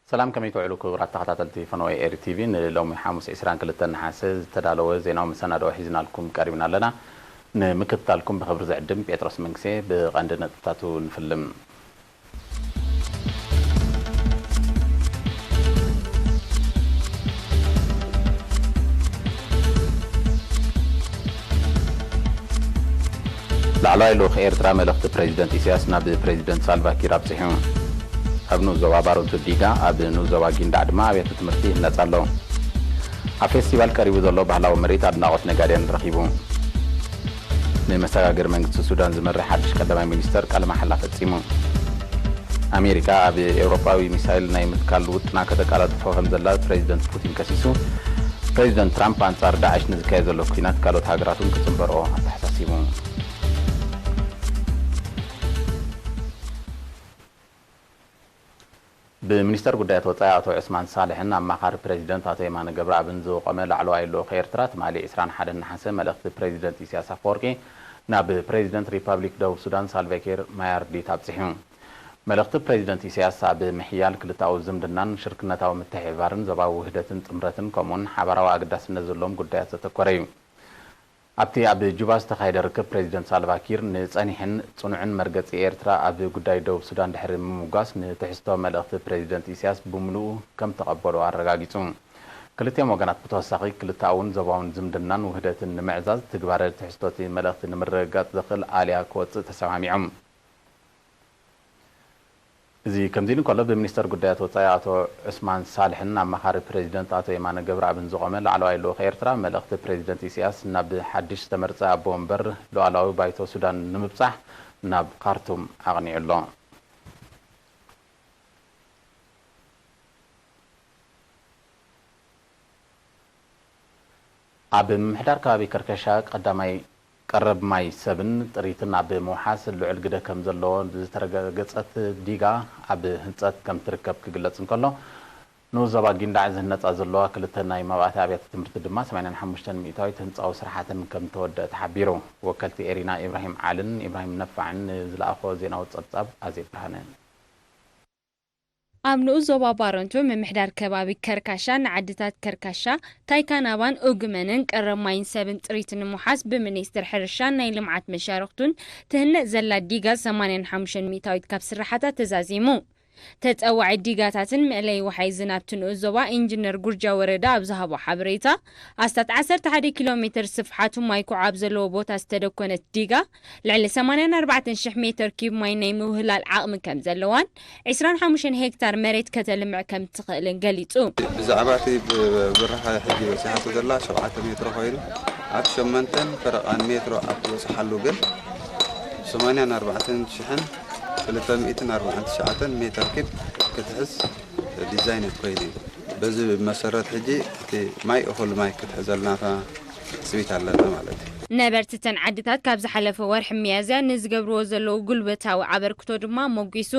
ሰላም፣ ከመይ ትውዕሉ ክቡራት ተኸታተልቲ ፈነወ ኤሪ ቲቪ? ንሎሚ ሓሙስ ዕስራን ክልተን ነሓሰ ዝተዳለወ ዜናዊ መሰናድኦ ሒዝናልኩም ቀሪብና ኣለና። ንምክትታልኩም ብኽብሪ ዝዕድም ጴጥሮስ መንግሴ። ብቐንዲ ነጥብታቱ ንፍልም። ላዕለዋይ ልኡኽ ኤርትራ መልእኽቲ ፕሬዚደንት ኢሳያስ ናብ ፕሬዚደንት ሳልቫ ኪር ኣብጺሑ። ኣብ ንኡስ ዞባ ባረንቱ ዲጋ፣ ኣብ ንኡስ ዞባ ጊንዳዕ ድማ ኣብያተ ትምህርቲ ይህነጽ ኣሎ። ኣብ ፌስቲቫል ቀሪቡ ዘሎ ባህላዊ ምርኢት ኣድናቖት ነጋድያን ረኺቡ። ንመሰጋገሪ መንግስቲ ሱዳን ዝመርሕ ሓድሽ ቀዳማይ ሚኒስተር ቃለ መሓላ ፈጺሙ። ኣሜሪካ ኣብ ኤውሮጳዊ ሚሳይል ናይ ምትካል ውጥና ከተቀላጥፎ ከም ዘላ ፕሬዚደንት ፑቲን ከሲሱ። ፕሬዚደንት ትራምፕ ኣንጻር ዳዕሽ ንዝካየድ ዘሎ ኲናት ካልኦት ሃገራት እውን ክጽንበርኦ ኣተሓሳሲቡ። ብሚኒስተር ጉዳያት ወጻኢ ኣቶ ዑስማን ሳልሕን ኣማኻሪ ፕሬዚደንት ኣቶ የማነ ገብረኣብን ዝቖመ ላዕለዋይ ልኡኽ ኤርትራ፣ ትማሊ ዕስራን ሓደን ነሓሰ፣ መልእኽቲ ፕሬዚደንት ኢሳያስ ኣፈወርቂ ናብ ፕሬዚደንት ሪፐብሊክ ደቡብ ሱዳን ሳልቫኪር ማያርዲት ኣብጺሑ። መልእኽቲ ፕሬዚደንት ኢሳያስ ኣብ ምሕያል ክልተኣዊ ዝምድናን ሽርክነታዊ ምትሕብባርን ዞባዊ ውህደትን ጥምረትን ከምኡውን ሓባራዊ ኣገዳስነት ዘለዎም ጉዳያት ዘተኮረ እዩ። ኣብቲ ኣብ ጁባ ዝተኻየደ ርክብ፣ ፕሬዚደንት ሳልቫ ኪር ንጸኒሕን ጽኑዕን መርገጺ ኤርትራ ኣብ ጉዳይ ደቡብ ሱዳን ድሕሪ ምምጓስ፣ ንትሕዝቶ መልእኽቲ ፕሬዚደንት ኢሳያስ ብምሉኡ ከም ተቐበሎ ኣረጋጊጹ። ክልቲኦም ወገናት ብተወሳኺ፣ ክልተኣውን ዞባውን ዝምድናን ውህደትን ንምዕዛዝ፣ ትግባረ ትሕዝቶ እቲ መልእኽቲ ንምርግጋጽ ዘኽእል ኣልያ ክወጽእ ተሰማሚዖም። እዚ ከምዚ ኢሉ እንከሎ፣ ብሚኒስተር ጉዳያት ወጻኢ ኣቶ ዑስማን ሳልሕን ኣማኻሪ ፕሬዚደንት ኣቶ የማነ ገብረኣብን ዝቖመ ላዕለዋይ ልኡኽ ኤርትራ፣ መልእኽቲ ፕሬዚደንት ኢሳያስ ናብ ሓድሽ ዝተመርጸ ኣቦ ወንበር ሉዓላዊ ባይቶ ሱዳን ንምብጻሕ ናብ ካርቱም ኣቕኒዑ ኣሎ። ኣብ ምምሕዳር ከባቢ ከርከሻ ቀዳማይ ቀረብ ማይ ሰብን ጥሪትን ኣብ ምውሓስ ልዑል ግደ ከም ዘለዎ ዝተረጋገጸት ዲጋ ኣብ ህንጸት ከም ትርከብ ክግለጽ እንከሎ፣ ንኡስ ዞባ ጊንዳዕ ዝህነጻ ዘለዋ ክልተ ናይ መባእቲ ኣብያተ ትምህርቲ ድማ ሰማንያን ሓሙሽተን ሚእታዊት ህንጻዊ ስራሓተን ከም ተወደአ ተሓቢሩ። ወከልቲ ኤሪና ኢብራሂም ዓልን ኢብራሂም ነፋዕን ንዝለኣኾ ዜናዊ ጸብጻብ ኣዜብ ብርሃነ። ኣብ ንኡስ ዞባ ባረንቱ ምምሕዳር ከባቢ ከርካሻ ንዓድታት ከርካሻ፣ ታይካናባን ኡግመንን ቀረብ ማይን ሰብን ጥሪት ንምውሓስ ብሚኒስትር ሕርሻን ናይ ልምዓት መሻርኽቱን ትህነጽ ዘላ ዲጋ ሰማንያን ሓሙሽተን ሚእታዊት ካብ ስራሓታ ተዛዚሙ። ተጸዋዒ ዲጋታትን መእለዪ ወሓይ ዝናብቲ ንኡስ ዞባ ኢንጂነር ጉርጃ ወረዳ ኣብ ዝሃቦ ሓበሬታ፣ ኣስታት ዓሰርተ ሓደ ኪሎ ሜትር ስፍሓቱ ማይ ኩዓ ኣብ ዘለዎ ቦታ ዝተደኮነት ዲጋ፣ ልዕሊ ሰማንያን ኣርባዕተን ሽሕ ሜትር ኪዩብ ማይ ናይ ምውህላል ዓቕሚ ከም ዘለዋን፣ ዕስራን ሓሙሽተን ሄክታር መሬት ከተልምዕ ከም ትኽእልን ገሊጹ። ብዛዕባ እቲ ብብርኻ ሕጂ በጺሓቶ ዘላ ሸውዓተ ሜትሮ ኮይኑ፣ ኣብ ሸመንተን ፈረቓን ሜትሮ ኣብ ትበጽሓሉ ግን፣ ሰማንያን ኣርባዕተን ሽሕን ክልተ ሚእትን ኣርባዓን ትሽዓተን ሜትር ኪብ ክትሕዝ ዲዛይን ኮይኑ እዩ። በዚ መሰረት ሕጂ እቲ ማይ እኹል ማይ ክትሕዘልና ትጽቢት ኣለና ማለት እዩ። ነበርቲ እተን ዓድታት ካብ ዝሓለፈ ወርሒ ሚያዝያ ንዝገብርዎ ዘለዉ ጉልበታዊ ኣበርክቶ ድማ ሞጒሱ።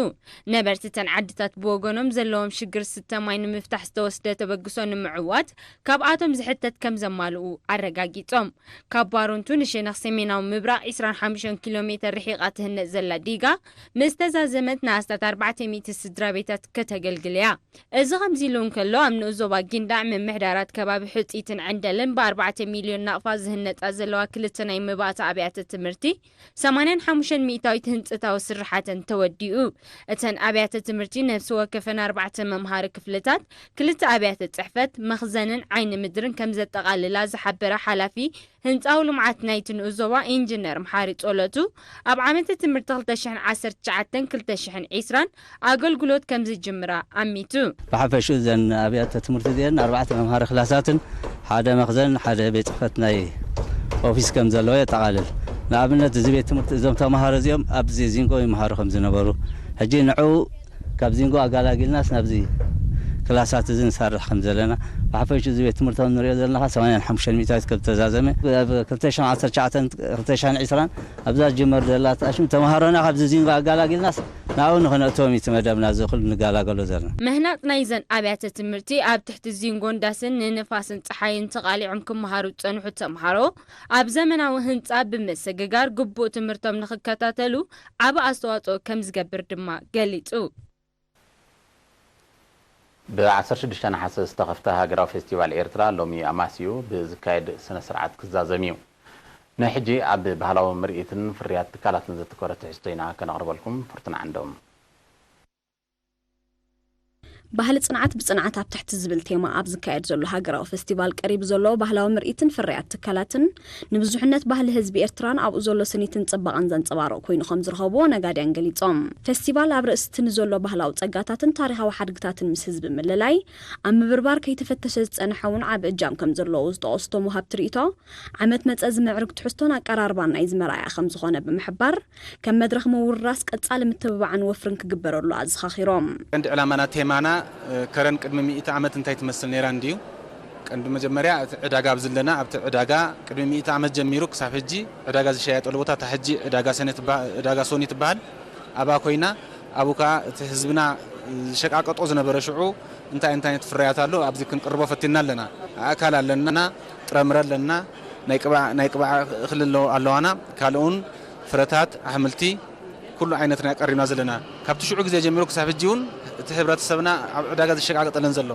ነበርቲ እተን ዓድታት ብወገኖም ዘለዎም ሽግር ስተ ማይ ንምፍታሕ ዝተወስደ ተበግሶ ንምዕዋት ካብኣቶም ዝሕተት ከም ዘማልኡ ኣረጋጊጾም። ካብ ባሩንቱ ንሸነኽ ሰሜናዊ ምብራቕ ዕስራን ሓሙሽተን ኪሎ ሜተር ርሒቓ ትህነጽ ዘላ ዲጋ፣ ምስ ተዛዘመት ንኣስታት ኣርባዕተ ሚእቲ ስድራ ቤታት ከተገልግል እያ። እዚ ከምዚ ኢሉ እንከሎ፣ ኣብ ንኡስ ዞባ ጊንዳዕ ምምሕዳራት ከባቢ ሕጺትን ዕንደልን ብኣርባዕተ ሚልዮን ናቕፋ ዝህነጻ ዘለዋ ክልተ ናይ መባእቲ ኣብያተ ትምህርቲ፣ ሰማንያን ሓሙሽተን ሚእታዊት ህንጸታዊ ስርሓተን ተወዲኡ። እተን ኣብያተ ትምህርቲ ነፍሲ ወከፈን ኣርባዕተ መምሃሪ ክፍልታት፣ ክልተ ኣብያተ ጽሕፈት፣ መኽዘንን ዓይኒ ምድርን ከም ዘጠቓልላ ዝሓበረ ሓላፊ ህንጻዊ ልምዓት ናይቲ ንኡስ ዞባ ኢንጂነር መሓሪ ጸሎቱ፣ ኣብ ዓመተ ትምህርቲ ክልተ ሽሕን ዓሰርተ ትሽዓተን ክልተ ሽሕን ዕስራን ኣገልግሎት ከም ዝጅምራ ኣሚቱ። ብሓፈሽኡ እዘን ኣብያተ ትምህርቲ እዚአን ኣርባዕተ መምሃሪ ክላሳትን ሓደ መኽዘን ሓደ ቤት ጽሕፈት ናይ ኦፊስ ከም ዘለዎ የጠቓልል። ንኣብነት እዚ ቤት ትምህርቲ እዞም ተምሃሮ እዚኦም ኣብ ዚ-፣ ዚንጎ ይምሃሩ ከም ዝነበሩ፣ ሕጂ ንዕኡ ካብ ዚንጎ ኣጋላጊልናስ ናብዚ ክላሳት እዚ ንሰርሕ ከም ዘለና፣ ብሓፈሽ እዚ ቤት ትምህርቲ ከም ንሪኦ ዘለና ከኣ ሰማንያን ሓሙሽተን ሚእታዊት ከም ዝተዛዘመ፣ ኣብ ክልተ ሽሕን ዓሰርተ ትሽዓተን ክልተ ሽሕን ዕስራን ኣብዛ ዝጅመር ዘላ ኣሽም ተምሃሮና ካብዚ ዚንጎ ኣጋላጊልናስ ናብኡ ንኽነእትዎም እዩ እቲ መደብና እዚ ኩሉ ንጋላገሎ ዘለና። ምህናጽ ናይዘን ኣብያተ ትምህርቲ ኣብ ትሕቲ ዚንጎን ዳስን ንንፋስን ጸሓይን ተቓሊዖም ክመሃሩ ዝጸንሑ ተምሃሮ ኣብ ዘመናዊ ህንጻ ብምስግጋር ግቡእ ትምህርቶም ንኽከታተሉ ዓቢ ኣስተዋጽኦ ከም ዝገብር ድማ ገሊጹ። ብ ዓሰርተ ሽዱሽተ ነሓሰ ዝተኸፍተ ሃገራዊ ፌስቲቫል ኤርትራ ሎሚ ኣማስዩ ብዝካየድ ስነ ስርዓት ክዛዘም እዩ። ናይ ሕጂ ኣብ ባህላዊ ምርኢትን ፍርያት ትካላትን ዘተኮረ ትሕዝቶ ኢና ከነቕርበልኩም። ፍርቱና ዓንዶም። ባህሊ ጽንዓት ብጽንዓት ኣብ ትሕቲ ዝብል ቴማ ኣብ ዝካየድ ዘሎ ሃገራዊ ፈስቲቫል ቀሪቡ ዘሎ ባህላዊ ምርኢትን ፍርያት ትካላትን ንብዙሕነት ባህሊ ህዝቢ ኤርትራን ኣብኡ ዘሎ ስኒትን ጽባቐን ዘንጸባርቕ ኮይኑ ከም ዝረኸብዎ ነጋድያን ገሊጾም። ፈስቲቫል ኣብ ርእሲ እቲ ንዘሎ ባህላዊ ጸጋታትን ታሪኻዊ ሓድግታትን ምስ ህዝቢ ምልላይ ኣብ ምብርባር ከይተፈተሸ ዝጸንሐ እውን ዓቢ እጃም ከም ዘለዎ ዝጠቐሱ እቶም ወሃብቲ ርእይቶ፣ ዓመት መጸ ዝምዕርግ ትሕዝቶን ኣቀራርባን ናይዚ መርኣያ ከም ዝኾነ ብምሕባር፣ ከም መድረኽ ምውርራስ ቀጻሊ ምትብባዕን ወፍርን ክግበረሉ ኣዘኻኺሮም። ቀንዲ ዕላማና፣ ቴማና፣ እ፣ ከረን ቅድሚ ሚእቲ ዓመት እንታይ ትመስል ነይራ እንድዩ? ቀንዲ መጀመርያ እቲ ዕዳጋ ኣብዚ ኣለና፣ ኣብቲ ዕዳጋ ቅድሚ ሚእቲ ዓመት ጀሚሩ ክሳብ ሕጂ ዕዳጋ ዝሸያየጠሉ ቦታ፣ እታ ሕጂ ዕዳጋ ሰነ ትበሃ-፣ ዕዳጋ ሶኒ ትበሃል፣ ኣብኣ ኮይና፣ ኣብኡ ከኣ እቲ ህዝብና ዝሸቃቀጦ ዝነበረ ሽዑ እንታይ እንታይ ዓይነት ፍርያት ኣሎ፣ ኣብዚ ክንቅርቦ ፈቲንና ኣለና። ኣእካል ኣለና፣ ጥረምረ ኣለና፣ ናይ ቅብዓ፣ ናይ ቅብዓ እኽሊ ኣሎ-፣ ኣለዋና፣ ካልእ እውን ፍረታት፣ ኣሕምልቲ፣ ኩሉ ዓይነት ኢና ቀሪብና ዘለና። ካብቲ ሽዑ ግዜ ጀሚሩ ክሳብ ሕጂ እውን እቲ ሕብረተሰብና ኣብ ዕዳጋ ዝሸቃቀጠለን ዘሎ።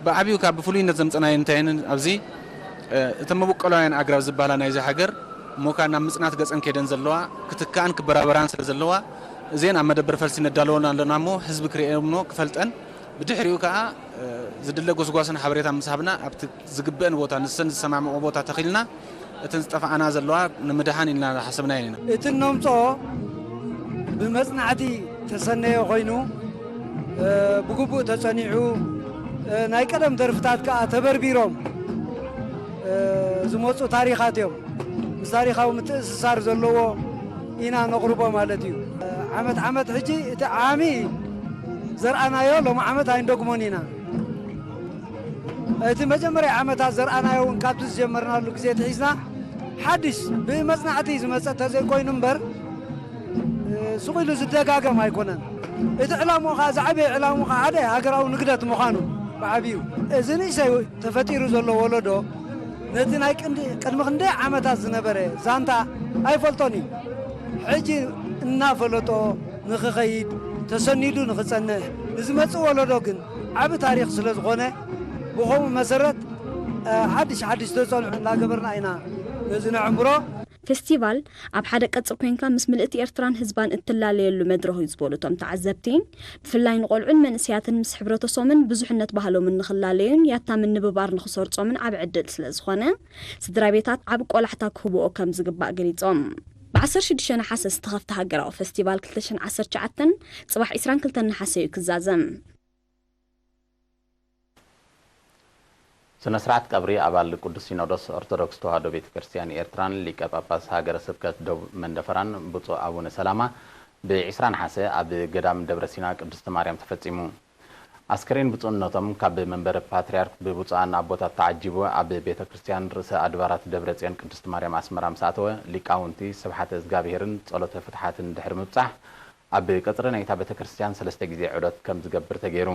ብዓብዩ ካብ ብፍሉይነት ዘምጸናዮ እንታይ ን-፣ ኣብዚ፣ እ፣ እቶም መበቆላውያን ኣግራብ ዝበሃላ ናይዚ ሃገር እሞ ከኣ ናብ ምጽናት ገጸን ከይደን ዘለዋ፣ ክትከኣን ክበራበራን ስለ ዘለዋ፣ እዘን ኣብ መደበር ፈልሲ ነዳለወን ኣለና እሞ ህዝቢ ክርእየን እሞ ክፈልጠን፣ ብድሕሪኡ ከኣ፣ እ፣ ዝድለ ጎስጓስን ሓበሬታ ምስ ሃብና ኣብቲ ዝግበአን ቦታ ንሰን ዝሰማምዖ ቦታ ተኺልና እተን ዝጠፍኣና ዘለዋ ንምድሓን ኢልና ዝሓሰብናየን ኢና። እቲ እነምጽኦ ብመጽናዕቲ ተሰነየ ኮይኑ፣ እ፣ ብግቡእ ተጸኒዑ፣ እ፣ ናይ ቀደም ደርፍታት ከኣ ተበርቢሮም፣ እ፣ ዝመጹ ታሪኻት እዮም። ምስ ታሪኻዊ ምትእስሳር ዘለዎ ኢና ነቕርቦ ማለት እዩ። እ፣ ዓመት ዓመት ሕጂ እቲ ዓሚ ዘርኣናዮ ሎሚ ዓመት ኣይንደግሞን ኢና። እቲ መጀመርያ ዓመታት ዘርኣናዮ እውን ካብቲ ዝጀመርናሉ ግዜ ትሒዝና ሓድሽ ብመጽናዕቲ ዝመጸ ተዘይኮይኑ እምበር፣ እ፣ ስቕ ኢሉ ዝደጋገም ኣይኮነን። እቲ ዕላምኡ ኸዓ፣ ዝዓበየ ዕላምኡ ኸዓ ሓደ ሃገራዊ ንግደት ምዃኑ ብዓብዩ። እዚ ንእሽተይ ተፈጢሩ ዘሎ ወለዶ ነቲ ናይ ቅንዲ-፣ ቅድሚ ክንደይ ዓመታት ዝነበረ ዛንታ ኣይፈልጦን እዩ። ሕጂ እናፈለጦ ንኽኸይድ፣ ተሰኒዱ ንኽጸንሕ፣ ንዝመጽእ ወለዶ ግን ዓቢ ታሪኽ ስለ ዝኾነ፣ ብኸምኡ መሰረት፣ እ፣ ሓድሽ ሓድሽ ተጸንዑ እናገበርና ኢና ነዚ ነዕምሮ። ፌስቲቫል ኣብ ሓደ ቀጽሪ ኮይንካ ምስ ምልእቲ ኤርትራን ህዝባን እትላለየሉ መድረኽ እዩ ዝበሉ እቶም ተዓዘብቲ፣ ብፍላይ ንቆልዑን መንእሰያትን ምስ ሕብረተሶምን ብዙሕነት ባህሎምን ንኽላለዩን ያታ ምንብባር ንኽሰርጾምን ዓቢ ዕድል ስለ ዝኾነ፣ ስድራ ቤታት ዓቢ ቆላሕታ ክህብኦ ከም ዝግባእ ገሊጾም። ብ ዓሰርተ ሽዱሽተ ነሓሰ ዝተኸፍተ ሃገራዊ ፈስቲቫል ክልተ ሽሕን ዓሰርተ ትሽዓተን ጽባሕ ዕስራን ክልተን ነሓሰ እዩ ክዛዘም። ስነ ስርዓት ቀብሪ ኣባል ቅዱስ ሲኖዶስ ኦርቶዶክስ ተዋህዶ ቤተ ክርስቲያን ኤርትራን ሊቀ ጳጳስ ሃገረ ስብከት ደቡብ መንደፈራን ብፁዕ ኣቡነ ሰላማ ብ ዕስራ ነሓሰ ኣብ ገዳም ደብረ ሲና ቅድስቲ ማርያም ተፈጺሙ። ኣስከሬን ብፁዕነቶም ካብ መንበረ ፓትርያርክ ብብፁዓን ኣቦታት ተዓጂቡ ኣብ ቤተ ክርስቲያን ርእሰ ኣድባራት ደብረ ጽዮን ቅድስቲ ማርያም ኣስመራ ምስ ኣተወ፣ ሊቃውንቲ ስብሓተ እዝጋብሔርን ጸሎተ ፍትሓትን ድሕሪ ምብጻሕ፣ ኣብ ቀጽሪ ናይታ ቤተ ክርስቲያን ሰለስተ ግዜ ዑደት ከም ዝገብር ተገይሩ።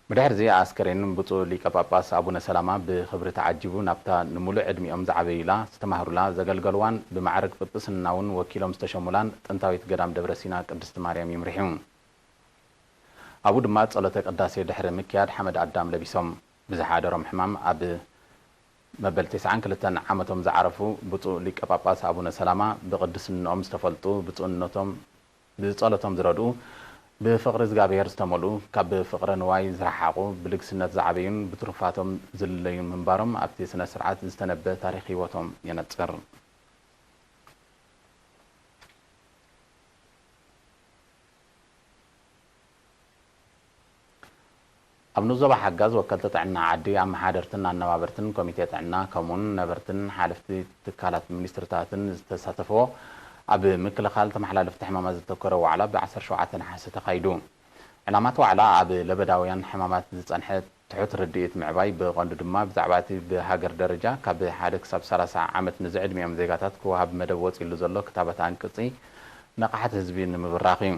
ብድሕሪዚ ኣስከሬን ብፁዕ ሊቀ ጳጳስ ኣቡነ ሰላማ ብኽብሪ ተዓጂቡ ናብታ ንምሉእ ዕድሚኦም ዝዓበዩላ፣ ዝተማህሩላ፣ ዘገልገሉዋን ብማዕርግ ጵጵስና እውን ወኪሎም ዝተሸሙላን ጥንታዊት ገዳም ደብረ ሲና ቅድስቲ ማርያም ይምርሑ። ኣብኡ ድማ ጸሎተ ቅዳሴ ድሕሪ ምክያድ ሓመድ ኣዳም ለቢሶም። ብዝሓደሮም ሕማም ኣብ መበል ተስዓን ክልተን ዓመቶም ዝዓረፉ ብፁዕ ሊቀ ጳጳስ ኣቡነ ሰላማ ብቅድስንኦም ዝተፈልጡ ብፁዕነቶም ብጸሎቶም ዝረድኡ፣ ብፍቕሪ እግዚኣብሔር ዝተመልኡ፣ ካብ ፍቕረ ንዋይ ዝረሓቑ፣ ብልግስነት ዝዓበዩን ብትሩፋቶም ዝልለዩን ምንባሮም ኣብቲ ስነ ስርዓት ዝተነበ ታሪኽ ህይወቶም የነጽር። ኣብ ንዞባ ሓጋዝ ወከልቲ ጥዕና ዓዲ፣ ኣመሓደርትን ኣነባበርትን ኮሚቴ ጥዕና፣ ከምኡውን ነበርትን ሓለፍቲ ትካላት ሚኒስትርታትን ዝተሳተፍዎ ኣብ ምክልኻል ተመሓላለፍቲ ሕማማት ዘተኮረ ዋዕላ ብ ዓሰርተ ሸውዓተ ነሓሰ ተኻይዱ። ዕላማት ዋዕላ ኣብ ለበዳውያን ሕማማት ዝጸንሐ ትሑት ርድኢት ምዕባይ፣ ብቐንዱ ድማ ብዛዕባ እቲ ብሃገር ደረጃ ካብ ሓደ ክሳብ ሰላሳ ዓመት ንዝዕድሚኦም ዜጋታት ክወሃብ መደብ ወጺሉ ዘሎ ክታበት ኣንቅጺ ንቕሓት ህዝቢ ንምብራኽ እዩ።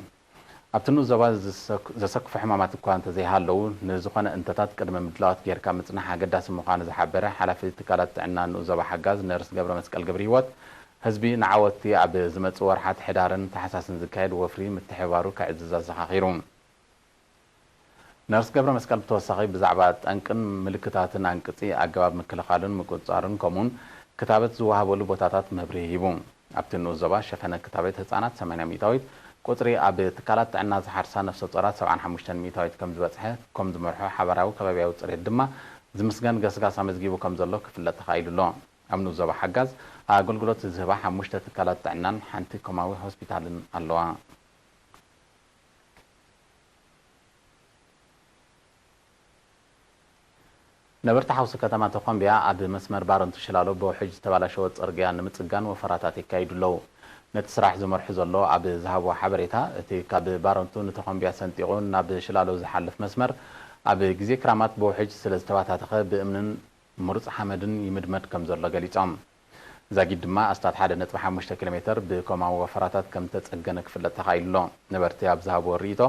ኣብቲ ንኡስ ዞባ ዝሰክ-፣ ዘሰክፉ ሕማማት እኳ እንተዘይሃለዉ፣ ንዝኾነ እንተታት ቅድመ ምድላዋት ጌርካ ምጽናሕ ኣገዳሲ ምዃኑ ዝሓበረ ሓላፊ ትካላት ጥዕና ንኡስ ዞባ ሓጋዝ ነርስ ገብረመስቀል ገብረሂወት፣ ህዝቢ ንዓወትቲ ኣብ ዝመጽእ ወርሓት ሕዳርን ታሕሳስን ዝካየድ ወፍሪ ምትሕብባሩ ከዕዝዝ ኣዘኻኺሩ። ነርስ ገብረመስቀል ብተወሳኺ ብዛዕባ ጠንቅን ምልክታትን ኣንቅጺ፣ ኣገባብ ምክልኻልን ምቁጽጻርን፣ ከምኡውን ክታበት ዝወሃበሉ ቦታታት መብርሂ ሂቡ። ኣብቲ ንኡስ ዞባ ሸፈነ ክታበት ህጻናት ሰማንያ ሚእታዊት፣ ቁጽሪ ኣብ ትካላት ጥዕና ዝሓርሳ ነፍሰ ጾራት ሰብዓን ሓሙሽተን ሚእታዊት ከም ዝበጽሐ፣ ኮም ዝመርሖ ሓባራዊ ከባቢያዊ ጽሬት ድማ ዝምስገን ገስጋስ ኣመዝጊቡ ከም ዘሎ ክፍለጥ ተኻኢሉ ኣሎ። ኣብ ንኡስ ዞባ ሓጋዝ ኣገልግሎት ዝህባ ሓሙሽተ ትካላት ጥዕናን ሓንቲ ኮማዊ ሆስፒታልን ኣለዋ። ነበርቲ ሓውሲ ከተማ ተኾምቢያ ኣብ መስመር ባረንቱ ሽላሎ ብውሕጅ ዝተባላሸወ ጽርግያ ንምጽጋን ወፈራታት የካይዱ ኣለዉ። ነቲ ስራሕ ዝመርሑ ዘሎ ኣብ ዝሃብዎ ሓበሬታ፣ እቲ ካብ ባረንቱ ንተኾምቢያ ሰንጢቑ ናብ ሽላሎ ዝሓልፍ መስመር ኣብ ግዜ ክራማት ብውሕጅ ስለ ዝተባታተኸ ብእምንን ምሩጽ ሓመድን ይምድመድ ከም ዘሎ ገሊጾም። ዛጊድ ድማ ኣስታት ሓደ ነጥቢ ሓሙሽተ ኪሎ ሜተር ብኮማዊ ወፈራታት ከም ዝተጸገነ ክፍለጥ ተኻኢሉ ኣሎ። ነበርቲ ኣብ ዝሃብዎ ርእይቶ፣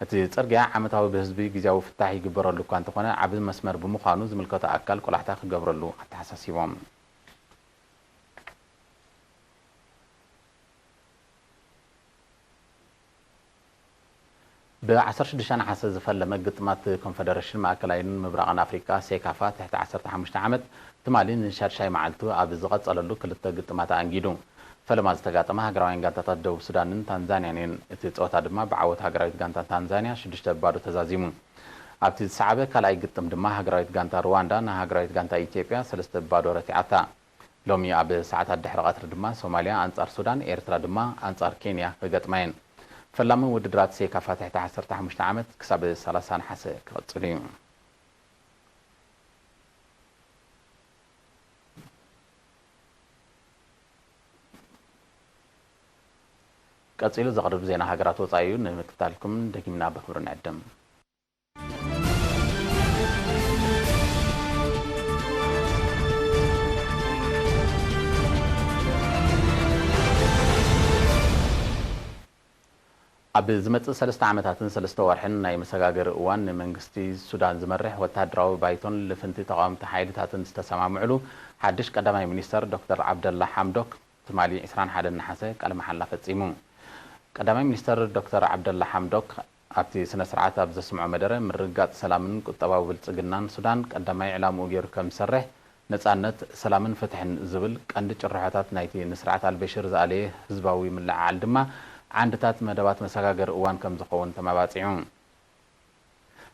እቲ ጽርግያ ዓመታዊ ብህዝቢ ግዝያዊ ፍታሕ ይግበረሉ እኳ እንተኾነ፣ ዓቢ መስመር ብምዃኑ ዝምልከቶ ኣካል ቆላሕታ ክገብረሉ ኣተሓሳሲቦም። ብ ዓሰርተ ሽዱሽተ ነሓሰ ዝፈለመ ግጥማት ኮንፈደረሽን ማእከላይን ምብራቕን ኣፍሪቃ፣ ሴካፋ፣ ትሕቲ ዓሰርተ ሓሙሽተ ዓመት፣ ትማሊ ንሻድሻይ መዓልቱ ኣብ ዝቐጸለሉ ክልተ ግጥማት ኣኣንጊዱ። ፈለማ ዝተጋጠማ ሃገራውያን ጋንታታት ደቡብ ሱዳንን ታንዛንያን እየን። እቲ ጸወታ ድማ ብዓወት ሃገራዊት ጋንታ ታንዛንያ ሽዱሽተ ባዶ ተዛዚሙ። ኣብቲ ዝሰዓበ ካልኣይ ግጥም ድማ ሃገራዊት ጋንታ ሩዋንዳ ንሃገራዊት ጋንታ ኢትዮጵያ ሰለስተ ባዶ ረቲዓታ። ሎሚ ኣብ ሰዓታት ድሕሪ ቀትሪ ድማ ሶማልያ ኣንጻር ሱዳን፣ ኤርትራ ድማ ኣንጻር ኬንያ ክገጥማ እየን። ፈላሚ ውድድራት ሴካፋ ትሕቲ ዓሰርተ ሓሙሽተ ዓመት ክሳብ ሰላሳ ነሓሰ ክቕጽል እዩ። ቀጺሉ ዝቐርብ ዜና ሃገራት ወጻኢ እዩ። ንምክትታልኩም ደጊምና ብኽብሪ ንዕድም። ኣብ ዝመጽእ ሰለስተ ዓመታትን ሰለስተ ወርሕን ናይ መሰጋገሪ እዋን፣ ንመንግስቲ ሱዳን ዝመርሕ ወተሃደራዊ ባይቶን ልፍንቲ ተቓወምቲ ሓይልታትን ዝተሰማምዕሉ ሓድሽ ቀዳማይ ሚኒስተር ዶክተር ዓብደላ ሓምዶክ ትማሊ ዕስራን ሓደን ነሓሰ ቃለ መሓላ ፈጺሙ። ቀዳማይ ሚኒስተር ዶክተር ዓብደላ ሓምዶክ ኣብቲ ስነ ስርዓት ኣብ ዘስምዖ መደረ፣ ምርግጋጽ ሰላምን ቁጠባዊ ብልጽግናን ሱዳን ቀዳማይ ዕላምኡ ገይሩ ከም ዝሰርሕ፣ ነጻነት፣ ሰላምን ፍትሕን ዝብል ቀንዲ ጭርሖታት ናይቲ ንስርዓት ኣልበሽር ዝኣለየ ህዝባዊ ምልዕዓል ድማ ዓንድታት መደባት መሰጋገሪ እዋን ከም ዝኸውን ተመባጺዑ።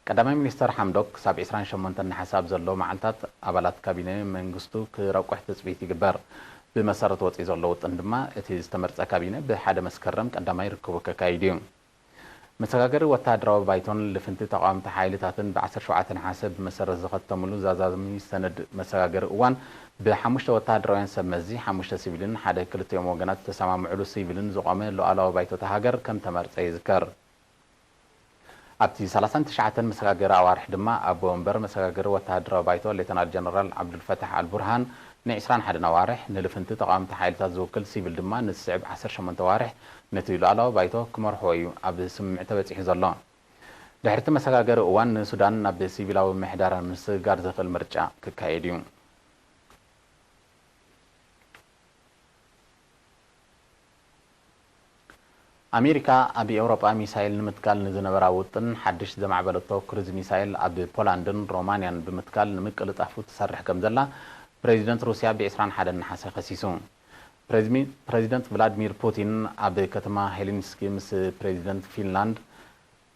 ቀዳማይ ሚኒስተር ሓምዶክ ክሳብ ዕስራን ሸሞንተን ነሓሰ ኣብ ዘሎ መዓልታት፣ ኣባላት ካቢነ መንግስቱ ክረቁሕ ትጽቢት ይግበር። ብመሰረት ወጺኡ ዘሎ ውጥን ድማ፣ እቲ ዝተመርጸ ካቢነ ብሓደ መስከረም ቀዳማይ ርክቡ ከካይድ እዩ። መሰጋገሪ ወተሃደራዊ ባይቶን ልፍንቲ ተቓወምቲ ሓይልታትን ብ ዓሰርተ ሸውዓተ ነሓሰ ብመሰረት ዝኸተምሉ ዛዛሚ ሰነድ መሰጋገሪ እዋን፣ ብሓሙሽተ ወተሃደራውያን ሰብ መዚ፣ ሓሙሽተ ሲቪልን ሓደ ክልቲኦም ወገናት ዝተሰማምዕሉ ሲቪልን ዝቖመ ሉዓላዊ ባይቶ እታ ሃገር ከም ተመርጸ ይዝከር። ኣብቲ ሰላሳን ትሽዓተን መሰጋገሪ ኣዋርሕ ድማ፣ ኣቦ ወንበር መሰጋገሪ ወተሃደራዊ ባይቶ ሌተናል ጀነራል ዓብዱልፈታሕ ኣልቡርሃን ንዕስራን ሓደን ኣዋርሕ፣ ንልፍንቲ ተቓወምቲ ሓይልታት ዝውክል ሲቪል ድማ ንዝስዕብ ዓሰርተ ሸሞንተ ኣዋርሕ ነቲ ሉዓላዊ ባይቶ ክመርሕዎ እዩ ኣብ ስምምዕ ተበጺሑ ዘሎ። ድሕሪ እቲ መሰጋገሪ እዋን፣ ንሱዳን ናብ ሲቪላዊ ምሕዳር ንምስግጋር ዘኽእል ምርጫ ክካየድ እዩ። ኣሜሪካ ኣብ ኤውሮጳ ሚሳይል ንምትካል ንዝነበራ ውጥን ሓድሽ ዘማዕበለቶ ክሩዝ ሚሳይል ኣብ ፖላንድን ሮማንያን ብምትካል ንምቅልጣፉ ትሰርሕ ከም ዘላ ፕሬዚደንት ሩስያ ብ ዕስራን ሓደን ነሓሰ ከሲሱ። ፕሬዝሚ-፣ ፕሬዚደንት ቭላድሚር ፑቲን ኣብ ከተማ ሄልሲንኪ ምስ ፕሬዚደንት ፊንላንድ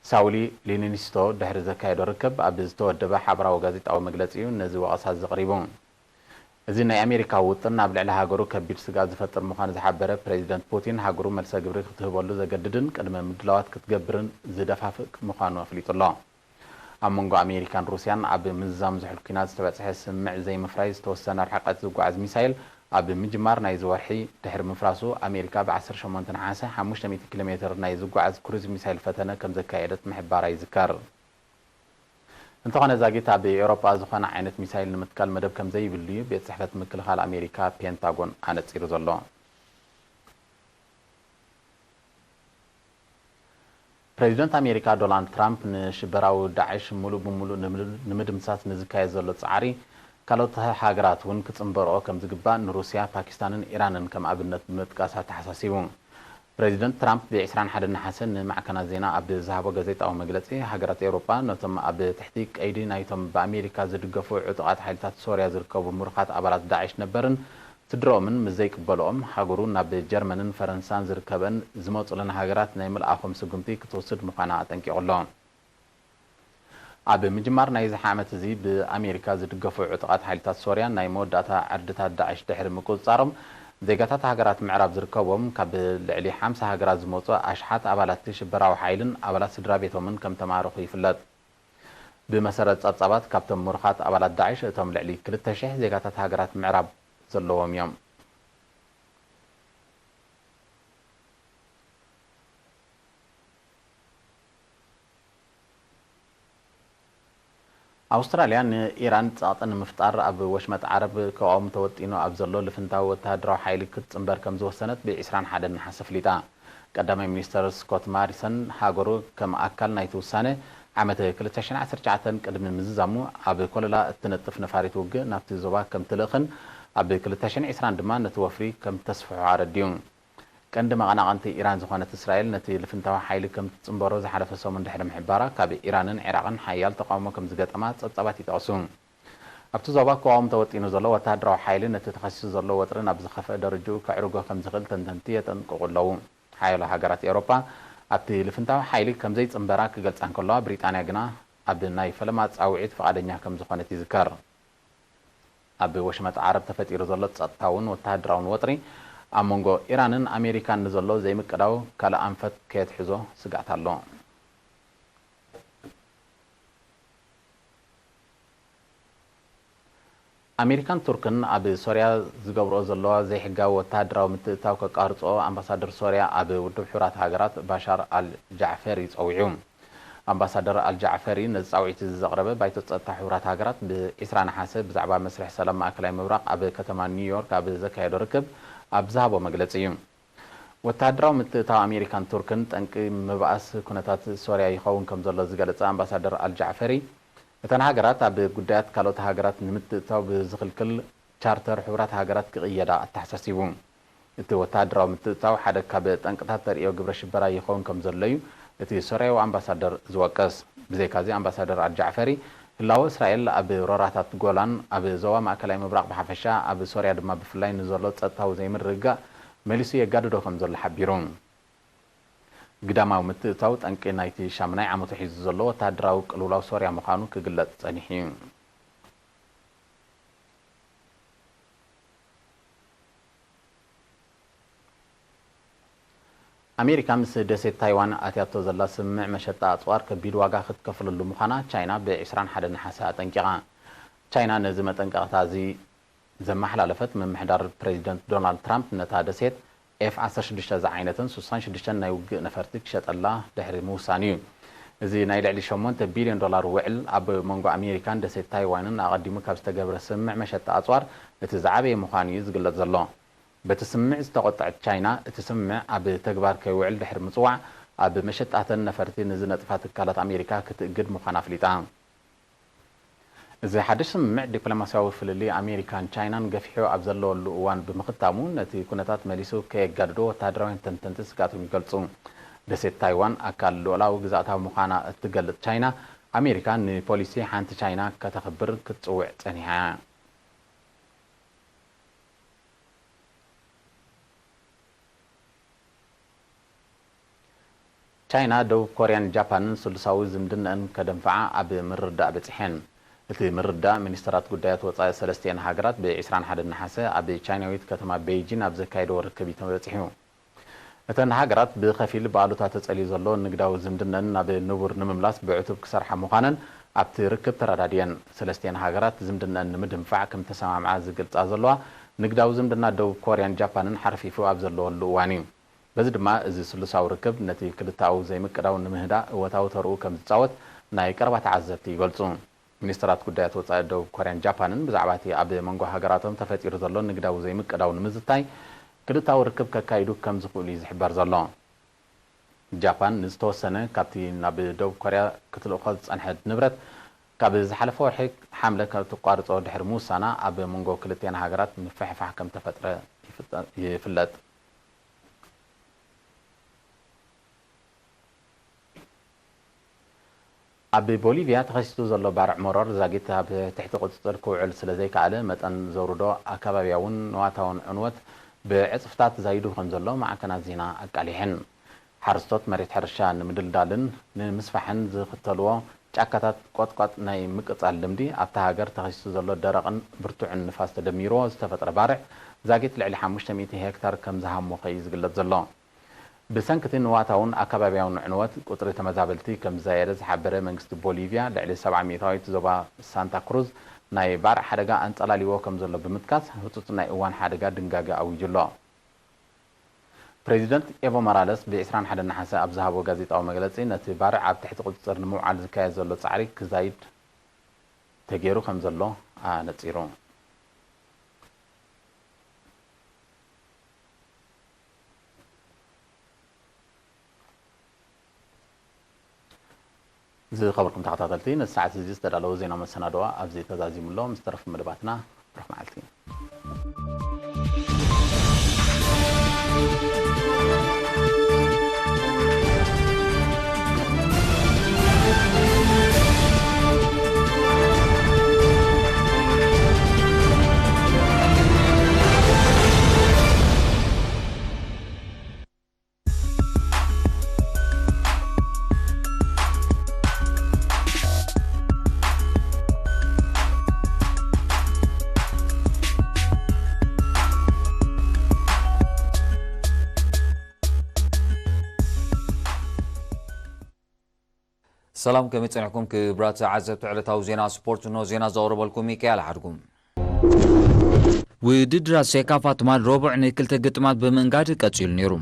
ሳውሊ ኒኒስቶ ድሕሪ ዘካየዶ ርክብ ኣብ ዝተወደበ ሓበራዊ ጋዜጣዊ መግለጺ እዩ ነዚ ወቐሳ ዘቕሪቡ። እዚ ናይ ኣሜሪካ ውጥን ኣብ ልዕሊ ሃገሩ ከቢድ ስግኣት ዝፈጥር ምዃኑ ዝሓበረ ፕሬዚደንት ፑቲን፣ ሃገሩ መልሰ ግብሪ ክትህበሉ ዘገድድን ቅድመ ምድላዋት ክትገብርን ዝደፋፍእ ምዃኑ ኣፍሊጡ ኣሎ። ኣብ መንጎ ኣሜሪካን ሩስያን ኣብ ምዝዛም ዝሑል ኲናት ዝተበጽሐ ስምምዕ ዘይምፍራይ ዝተወሰነ ርሕቀት ዝጓዓዝ ሚሳይል ኣብ ምጅማር ናይዚ ወርሒ ድሕሪ ምፍራሱ፣ ኣሜሪካ ብ ዓሰርተ ሸሞንተ ነሓሰ ሓሙሽተ ሚእቲ ኪሎ ሜትር ናይ ዝጓዓዝ ክሩዝ ሚሳይል ፈተነ ከም ዘካየደት ምሕባራ ይዝከር። እንተኾነ፣ ዛጊት ኣብ ኤውሮጳ ዝኾነ ዓይነት ሚሳይል ንምትካል መደብ ከም ዘይብሉ እዩ ቤት ጽሕፈት ምክልኻል ኣሜሪካ ፔንታጎን ኣነጺሩ ዘሎ። ፕሬዚደንት ኣሜሪካ ዶናልድ ትራምፕ፣ ንሽበራዊ ዳዕሽ ሙሉእ ብሙሉእ ንምድ-፣ ንምድምሳስ ንዝካየድ ዘሎ ጻዕሪ፣ ካልኦት ሃገራት እውን ክጽንበርኦ ከም ዝግባእ ንሩስያ፣ ፓኪስታንን ኢራንን ከም ኣብነት ብምጥቃስ ኣተሓሳሲቡ። ፕሬዚደንት ትራምፕ ብ ዕስራን ሓደን ነሓሰ ንማዕከናት ዜና ኣብ ዝሃቦ ጋዜጣዊ መግለጺ፣ ሃገራት ኤውሮጳ ነቶም ኣብ ትሕቲ ቀይዲ ናይቶም ብኣሜሪካ ዝድገፉ ዕጡቓት ሓይልታት ሶርያ ዝርከቡ ምሩኻት ኣባላት ዳዕሽ ነበርን ስድርኦምን ምስ ዘይቅበልኦም፣ ሃገሩ ናብ ጀርመንን ፈረንሳን ዝርከበን ዝመጹለን ሃገራት ናይ ምልኣኾም ስጉምቲ ክትወስድ ምዃና ኣጠንቂቑ ኣሎ። ኣብ ምጅማር ናይዚ ዓመት እዚ ብኣሜሪካ ዝድገፉ ዕጡቓት ሓይልታት ሶርያ ናይ መወዳእታ ዕርድታት ዳዕሽ ድሕሪ ምቁጽጻሮም፣ ዜጋታት ሃገራት ምዕራብ ዝርከብዎም ካብ ልዕሊ ሓምሳ ሃገራት ዝመጹ ኣሽሓት ኣባላት ሽበራዊ ሓይልን ኣባላት ስድራ ቤቶምን ከም ተማረኹ ይፍለጥ። ብመሰረት ጸብጻባት፣ ካብቶም ምሩኻት ኣባላት ዳዕሽ እቶም ልዕሊ ክልተ ሽሕ ዜጋታት ሃገራት ምዕራብ ዘለዎም እዮም። ኣውስትራልያ ንኢራን ጸቕጢ ንምፍጣር ኣብ ወሽመጥ ዓረብ ክቐውም ተወጢኑ ኣብ ዘሎ ልፍንታዊ ወተሃደራዊ ሓይሊ ክትጽንበር ከም ዝወሰነት ብ ዕስራን ሓደን ነሓሰ ኣፍሊጣ። ቀዳማይ ሚኒስተር ስኮት ማሪሰን፣ ሃገሩ ከም ኣካል ናይቲ ውሳነ ዓመት ክልተ ሽሕን ዓሰርተ ትሽዓተን ቅድሚ ምዝዛሙ፣ ኣብ ኮለላ እትነጥፍ ነፋሪት ውግእ ናብቲ ዞባ ከም ትልእኽን ኣብ ክልተ ሽሕን ዕስራን ድማ ነቲ ወፍሪ ከም ተስፍሖ ኣረዲኡ። ቀንዲ መቐናቐንቲ ኢራን ዝኾነት እስራኤል ነቲ ልፍንታዊ ሓይሊ ከም ትጽንበሮ ዝሓለፈ ሰሙን ድሕሪ ምሕባራ፣ ካብ ኢራንን ዒራቕን ሓያል ተቓውሞ ከም ዝገጠማ ጸብጻባት ይጠቕሱ። ኣብቲ ዞባ ክቃወም ተወጢኑ ዘሎ ወተሃደራዊ ሓይሊ ነቲ ተኸሲቱ ዘሎ ወጥሪ ናብ ዝኸፍአ ደረጃኡ ከዕርጎ ከም ዝኽእል ተንተንቲ የጠንቅቑ ኣለዉ። ሓያሎ ሃገራት ኤውሮጳ ኣብቲ ልፍንታዊ ሓይሊ ከም ዘይጽንበራ ክገልጻ እንከለዋ፣ ብሪጣንያ ግና ኣብ ናይ ፈለማ ጻውዒት ፍቓደኛ ከም ዝኾነት ይዝከር። ኣብ ወሽመጥ ዓረብ ተፈጢሩ ዘሎ ጸጥታውን ወተሃደራውን ወጥሪ፣ ኣብ መንጎ ኢራንን ኣሜሪካን ንዘሎ ዘይምቅዳው ካልእ ኣንፈት ከየትሕዞ ስግኣት ኣሎ። ኣሜሪካን ቱርክን ኣብ ሶርያ ዝገብርኦ ዘለዋ ዘይሕጋዊ ወተሃደራዊ ምትእትታው ከቃርጽኦ ኣምባሳደር ሶርያ ኣብ ውድብ ሕቡራት ሃገራት ባሻር ኣል ጃዕፈሪ ጸዊዑ። ኣምባሳደር ኣል ጃዕፈሪ ነዚ ጻውዒት እዚ ዘቕረበ፣ ባይቶ ጸጥታ ሕቡራት ሃገራት ብ ዕስራ ነሓሰ ብዛዕባ መስርሕ ሰላም ማእከላይ ምብራቕ ኣብ ከተማ ኒውዮርክ ኣብ ዘካየዶ ርክብ ኣብ ዝሃቦ መግለጺ እዩ። ወተሃደራዊ ምትእትታው ኣሜሪካን ቱርክን ጠንቂ ምብኣስ ኩነታት ሶርያ ይኸውን ከም ዘሎ ዝገለጸ ኣምባሳደር ኣል ጃዕፈሪ፣ እተን ሃገራት ኣብ ጉዳያት ካልኦት ሃገራት ንምትእትታው ብዝኽልክል ቻርተር ሕቡራት ሃገራት ክቕየዳ ኣተሓሳሲቡ። እቲ ወተሃደራዊ ምትእትታው ሓደ ካብ ጠንቅታት ተርእዮ ግብረ ሽበራ ይኸውን ከም ዘሎ እዩ እቲ ሶርያዊ ኣምባሳደር ዝወቅስ። ብዘይካዚ፣ ኣምባሳደር ኣልጃዕፈሪ፣ ህላወ እስራኤል ኣብ ሮራታት ጎላን ኣብ ዞባ ማእከላይ ምብራቕ ብሓፈሻ፣ ኣብ ሶርያ ድማ ብፍላይ ንዘሎ ጸጥታዊ ዘይምርግጋእ መሊሱ የጋድዶ ከም ዘሎ ሓቢሩ። ግዳማዊ ምትእትታው ጠንቂ ናይቲ ሻምናይ ዓመቱ ሒዙ ዘሎ ወተሃደራዊ ቅልውላው ሶርያ ምዃኑ ክግለጽ ጸኒሑ እዩ። ኣሜሪካ ምስ ደሴት ታይዋን ኣትያቶ ዘላ ስምምዕ መሸጣ ኣጽዋር ከቢድ ዋጋ ክትከፍለሉ ምዃና ቻይና ብ ዕስራን ሓደን ነሓሰ ኣጠንቂቓ። ቻይና ነዚ መጠንቀቕታ እዚ ዘመሓላለፈት፣ ምምሕዳር ፕሬዚደንት ዶናልድ ትራምፕ ነታ ደሴት ኤፍ ዓሰርተ ሽዱሽተ ዝዓይነተን ስሳን ሽዱሽተን ናይ ውግእ ነፈርቲ ክሸጠላ ድሕሪ ምውሳኑ እዩ። እዚ ናይ ልዕሊ ሸሞንተ ቢልዮን ዶላር ውዕል፣ ኣብ መንጎ ኣሜሪካን ደሴት ታይዋንን ኣቐዲሙ ካብ ዝተገብረ ስምምዕ መሸጣ ኣጽዋር እቲ ዝዓበየ ምዃኑ እዩ ዝግለጽ ዘሎ። በቲ ስምምዕ ዝተቖጥዐት ቻይና፣ እቲ ስምምዕ ኣብ ተግባር ከይውዕል ድሕሪ ምጽዋዕ፣ ኣብ መሸጣተን ነፈርቲ ንዝነጥፋ ትካላት ኣሜሪካ ክትእግድ ምዃና ኣፍሊጣ። እዚ ሓድሽ ስምምዕ፣ ዲፕሎማስያዊ ፍልልይ ኣሜሪካን ቻይናን ገፊሑ ኣብ ዘለወሉ እዋን ብምኽታሙ፣ ነቲ ኩነታት መሊሱ ከየጋድዶ ወተሃደራውያን ተንተንቲ ስግኣቶም ይገልጹ። ደሴት ታይዋን ኣካል ልኡላዊ ግዝኣታዊ ምዃና እትገልጽ ቻይና፣ ኣሜሪካ ንፖሊሲ ሓንቲ ቻይና ከተኽብር ክትጽውዕ ጸኒሓ እያ። ቻይና፣ ደቡብ ኮርያን ጃፓንን ስሉሳዊ ዝምድነኣን ከደንፍዓ ኣብ ምርድዳእ በጺሐን። እቲ ምርድዳእ፣ ሚኒስተራት ጉዳያት ወጻኢ ሰለስቲኤን ሃገራት ብ ዕስራን ሓደን ነሓሰ ኣብ ቻይናዊት ከተማ ቤይጂን ኣብ ዘካየድዎ ርክብ እዩ ተበጺሑ። እተን ሃገራት ብኸፊል ብኣሉታ ተጸልዩ ዘሎ ንግዳዊ ዝምድነኣን ናብ ንቡር ንምምላስ ብዕቱብ ክሰርሓ ምዃነን ኣብቲ ርክብ ተረዳዲኤን። ሰለስቲኤን ሃገራት ዝምድነኣን ንምድንፋዕ ከም ተሰማምዓ ዝገልጻ ዘለዋ ንግዳዊ ዝምድና ደቡብ ኮርያን ጃፓንን ሓርፊፉ ኣብ ዘለወሉ እዋን እዩ። በዚ ድማ እዚ ስሉሳዊ ርክብ ነቲ ክልተኣዊ ዘይምቅዳው ንምህዳእ እወታዊ ተርኡ ከም ዝጻወት ናይ ቀረባ ተዓዘብቲ ይገልጹ። ሚኒስትራት ጉዳያት ወጻኢ ደቡብ ኮርያን ጃፓንን ብዛዕባ እቲ ኣብ መንጎ ሃገራቶም ተፈጢሩ ዘሎ ንግዳዊ ዘይምቅዳው ንምዝታይ ክልተኣዊ ርክብ ከካይዱ ከም ዝኽእሉ እዩ ዝሕበር ዘሎ። ጃፓን ንዝተወሰነ ካብቲ ናብ ደቡብ ኮርያ ክትልእኾ ዝጸንሐት ንብረት ካብ ዝሓለፈ ወርሒ ሓምለ ካብ ትቋርጾ ድሕሪ ምውሳና፣ ኣብ መንጎ ክልቲኣን ሃገራት ምፍሕፋሕ ከም ተፈጥረ ይፍጠ-፣ ይፍለጥ። ኣብ ቦሊቪያ ተኸሲቱ ዘሎ ባርዕ መሮር ዛጊት ኣብ ትሕቲ ቁጽጽር ክውዕል ስለ ዘይከኣለ፣ መጠን ዘውርዶ ኣከባብያውን ንዋታውን ዕንወት ብዕጽፍታት ዛይዱ ከም ዘሎ ማዕከናት ዜና ኣቃሊሐን። ሓረስቶት መሬት ሕርሻ ንምድልዳልን ንምስፋሕን ዝኽተልዎ ጫካታት ቆጥቋጥ ናይ ምቅጻል ልምዲ፣ ኣብታ ሃገር ተኸሲቱ ዘሎ ደረቕን ብርቱዕን ንፋስ ተደሚርዎ ዝተፈጥረ ባርዕ ዛጊት ልዕሊ ሓሙሽተ ሚእቲ ሄክታር ከም ዝሃሞኸ እዩ ዝግለጽ ዘሎ። ብሰንኪ እቲ ንዋታውን ኣከባብያውን ዕንወት፣ ቁጽሪ ተመዛበልቲ ከም ዝዛየደ ዝሓበረ መንግስቲ ቦሊቪያ፣ ልዕሊ ሰብዓ ሚእታዊት ዞባ ሳንታ ክሩዝ ናይ ባርዕ ሓደጋ ኣንጸላልይዎ ከም ዘሎ ብምጥቃስ፣ ህጹጽ ናይ እዋን ሓደጋ ድንጋገ ኣዊጁ ኣሎ። ፕሬዚደንት ኤቮ መራለስ ብ ዕስራን ሓደን ነሓሰ ኣብ ዝሃቦ ጋዜጣዊ መግለጺ፣ ነቲ ባርዕ ኣብ ትሕቲ ቁጽጽር ንምውዓል ዝካየድ ዘሎ ጻዕሪ ክዛይድ ተገይሩ ከም ዘሎ ኣነጺሩ። ዝኸበርኩም ተኸታተልቲ፣ ነዚ ሰዓት እዚ ዝተዳለወ ዜና መሰናድኦ ኣብዚ ተዛዚሙ ኣሎ። ምስ ተረፉ መደባትና፣ ብሩኽ መዓልቲ። ሰላም፣ ከመይ ጸኒሕኩም ክቡራት ተዓዘብቲ ዕለታዊ ዜና ስፖርት? እንሆ ዜና ዘቕርበልኩም ሚካኤል ሓድጉ። ውድድራት ሴካፋ ትማል ረቡዕ ንክልተ ግጥማት ብምእንጋድ ቀጺሉ ነይሩ።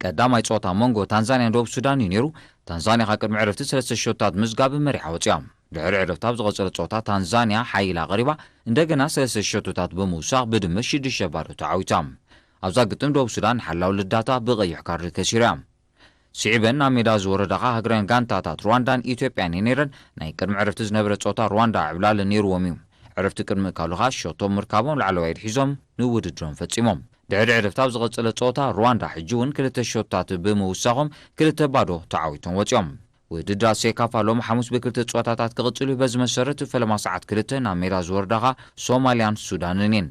ቀዳማይ ጸወታ መንጎ ታንዛንያን ደቡብ ሱዳን እዩ ነይሩ። ታንዛንያ ካብ ቅድሚ ዕረፍቲ ሰለስተ ሸቶታት ምዝጋብ መሪሓ ወጺኣ። ድሕሪ ዕረፍቲ ኣብ ዝቐጸለ ጸወታ ታንዛንያ ሓይላ ቀሪባ፣ እንደገና ሰለስተ ሸቶታት ብምውሳኽ ብድምር ሽዱሽተ ባዶ ተዓዊታ። ኣብዛ ግጥም ደቡብ ሱዳን ሓላው ልዳታ ብቐይሕ ካርድ ከሲራ። ስዒበን ናብ ሜዳ ዝወረዳ ከኣ ሃገራውያን ጋንታታት ሩዋንዳን ኢትዮጵያን እየን ነይረን። ናይ ቅድሚ ዕረፍቲ ዝነበረ ጸወታ ሩዋንዳ ዕብላል ነይርዎም እዩ። ዕረፍቲ ቅድሚ ምእካሉ ከኣ ሸቶ ምርካቦም ላዕለዋይ ኣድሒዞም ንውድድሮም ፈጺሞም። ድሕሪ ዕረፍቲ ኣብ ዝቐጸለ ጸወታ ሩዋንዳ ሕጂ እውን ክልተ ሸቶታት ብምውሳኾም ክልተ ባዶ ተዓዊቶም ወጺኦም። ውድድራት ሴካፋ ሎሚ ሓሙስ ብክልተ ጸወታታት ክቕጽል እዩ። በዚ መሰረት ፈለማ ሰዓት ክልተ ናብ ሜዳ ዝወርዳ ከኣ ሶማልያን ሱዳንን እየን።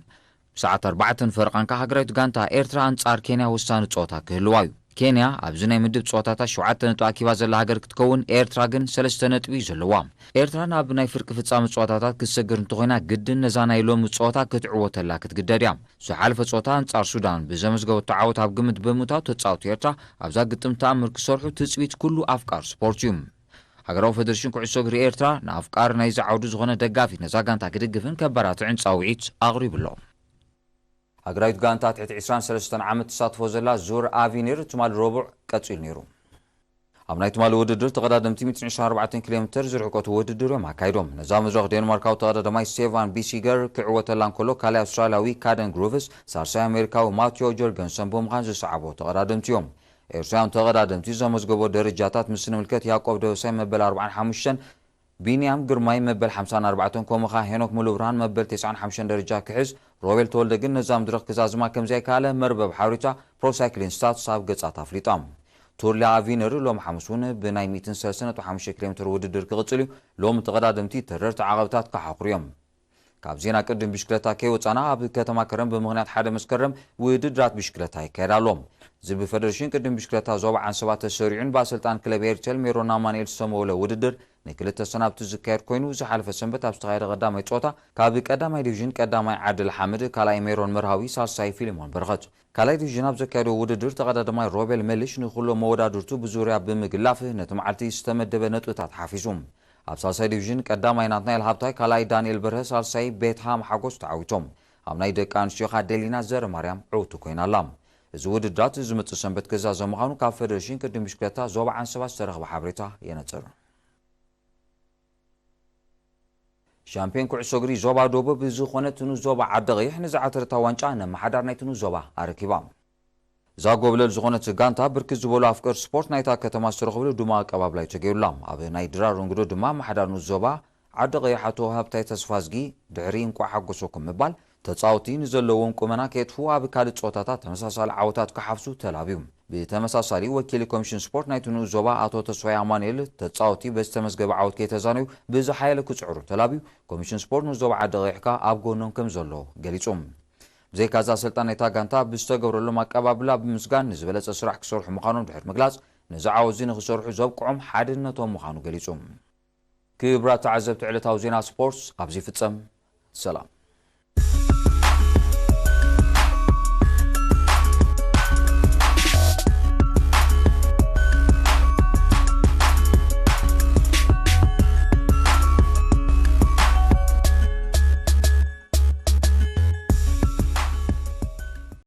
ብሰዓት ኣርባዕተን ፈረቓን ከኣ ሃገራዊት ጋንታ ኤርትራ ኣንጻር ኬንያ ወሳኒ ጸወታ ክህልዋ እዩ። ኬንያ ኣብዚ ናይ ምድብ ጸወታታት ሸውዓተ ነጥቢ ኣኪባ ዘላ ሃገር ክትከውን፣ ኤርትራ ግን ሰለስተ ነጥቢ እዩ ዘለዋ። ኤርትራ ናብ ናይ ፍርቂ ፍጻመ ጸወታታት ክትሰግር እንተኾይና፣ ግድን ነዛ ናይ ሎሚ ጸወታ ክትዕወተላ ክትግደድ እያ። ዝሓለፈ ጸወታ ኣንጻር ሱዳን ብዘመዝገበቶ ዓወት ኣብ ግምት ብምእታው፣ ተጻወትቲ ኤርትራ ኣብዛ ግጥም ተኣምር ክሰርሑ ትጽቢት ኩሉ ኣፍቃር ስፖርት እዩ። ሃገራዊ ፈደረሽን ኩዕሶ እግሪ ኤርትራ ንኣፍቃሪ ናይዚ ዓውዲ ዝኾነ ደጋፊ ነዛ ጋንታ ክድግፍን ከበራትዕን ጻውዒት ኣቕሪቡ ኣሎ። ሃገራዊት ጋንታ ትሕቲ ዕስራን ሰለስተን ዓመት ትሳትፎ ዘላ ዙር ኣቪኒር ትማሊ ረቡዕ ቀጺሉ ነይሩ። ኣብ ናይ ትማሊ ውድድር ተቐዳደምቲ ሚእትን ዕስራን ኣርባዕተን ኪሎ ሜተር ዝርሕቀቱ ውድድር እዮም ኣካይዶም። ነዛ መድረኽ ዴንማርካዊ ተቐዳዳማይ ስቴቫን ቢሲገር ክዕወተላ እንከሎ፣ ካልኣይ ኣውስትራልያዊ ካደን ግሩቭስ፣ ሳልሳይ ኣሜሪካዊ ማቲዮ ጀርገንሰን ብምዃን ዝሰዓቦ ተቐዳደምቲ እዮም። ኤርትራውያን ተቐዳደምቲ ዘመዝገቦ ደረጃታት ምስ ንምልከት፣ ያዕቆብ ደበሳይ መበል ኣርባዓን ሓሙሽተን፣ ቢንያም ግርማይ መበል ሓምሳን ኣርባዕተን፣ ከምኡ ኸኣ ሄኖክ ሙሉብርሃን መበል ተስዓን ሓሙሽተን ደረጃ ክሕዝ፣ ሮቤል ተወልደ ግን ነዛ መድረኽ ክዛዝማ ከም ዘይከኣለ መርበብ ሓበሬታ ፕሮ ሳይክሊን ስታትስ ኣብ ገጻት ኣፍሊጣ። ቱር ለ ኣቪነር ሎሚ ሓሙስ እውን ብናይ ሚእትን ሰለስተን ነጥቢ ሓሙሽተ ኪሎ ሜተር ውድድር ክቕጽል እዩ። ሎሚ ተቐዳደምቲ ተረርቲ ዓቐብታት ክሓኹሩ እዮም። ካብ ዜና ቅድም ብሽክለታ ከይወጻና፣ ኣብ ከተማ ከረን ብምኽንያት ሓደ መስከረም ውድድራት ብሽክለታ ይካየድ ኣሎ። እዚ ብፈደረሽን ቅድም ብሽክለታ ዞባ ዓንሰባ ተሰሪዑን ብኣሰልጣን ክለብ ኤርቴል ሜሮን ኣማኑኤል ዝተመወለ ውድድር ንክልተ ሰናብቲ ዝካየድ ኮይኑ፣ ዝሓለፈ ሰንበት ኣብ ዝተኻየደ ቀዳማይ ጸወታ ካብ ቀዳማይ ዲቪዥን ቀዳማይ ዓድል ሓመድ፣ ካልኣይ ሜሮን መርሃዊ፣ ሳልሳይ ፊልሞን በረኸት። ካልኣይ ዲቪዥን ኣብ ዘካየዶ ውድድር ተቐዳዳማይ ሮቤል መሊሽ ንኹሎም መወዳድርቱ ብዙርያ ብምግላፍ ነቲ መዓልቲ ዝተመደበ ነጥብታት ሓፊሱ። ኣብ ሳልሳይ ዲቪዥን ቀዳማይ ናትናኤል ሃብታይ፣ ካልኣይ ዳንኤል በርሀ፣ ሳልሳይ ቤትሃም ሓጎስ ተዓዊቶም። ኣብ ናይ ደቂ ኣንስትዮ ከኣ ደሊና ዘረማርያም ዕውቲ ኮይና ኣላ። እዚ ውድድራት ዝመጽእ ሰንበት ክዛዘም ምዃኑ ካብ ፌደሬሽን ቅድድም ብሽክለታ ዞባ ዓንሰባ ዝተረኽበ ሓበሬታ የነጽር። ሻምፒዮን ኩዕሶ እግሪ ዞባ ደቡብ ዝኾነት ንዞባ ዓዲ ቐይሕ ንዝዓተረታ ዋንጫ ነመሓዳር ናይቲ ንዞባ ኣረኪባ። እዛ ጎብለል ዝኾነት ጋንታ ብርክት ዝበሉ ኣፍቀርቲ ስፖርት ናይታ ከተማ ዝተረኸብሉ ድማ ኣቀባብላ እዩ ተገይሩላ። ኣብ ናይ ድራር እንግዶ ድማ ኣመሓዳር ንዞባ ዓዲ ቐይሕ ኣቶ ሃብታይ ተስፋዝጊ ድሕሪ እንቋዕ ሓጎሰኩም ምባል ተጻወቲ ንዘለዎም ቁመና ከየጥፍኡ ኣብ ካልእ ጸወታታት ተመሳሳሊ ዓወታት ክሓፍሱ ተላብዩ። ብተመሳሳሊ ወኪል ኮሚሽን ስፖርት ናይቲ ንኡስ ዞባ ኣቶ ተስፋይ ኣማኑኤል ተጻወቲ በዚ ተመዝገበ ዓወት ከይተዛነዩ ብዝሓየለ ክጽዕሩ ተላብዩ። ኮሚሽን ስፖርት ንኡስ ዞባ ዓዲ ቐይሕ ከኣ ኣብ ጎኖም ከም ዘሎ ገሊጹ። ብዘይካዚ ኣሰልጣን ናይታ ጋንታ ብዝተገብረሎም ኣቀባብላ ብምስጋን ንዝበለጸ ስራሕ ክሰርሑ ምዃኖም ድሕሪ ምግላጽ ነዚ ዓወት እዚ ንክሰርሑ ዘብቅዖም ሓድነቶም ምዃኑ ገሊጹ። ክቡራት ተዓዘብቲ ዕለታዊ ዜና ስፖርት ኣብዚ ይፍጸም። ሰላም።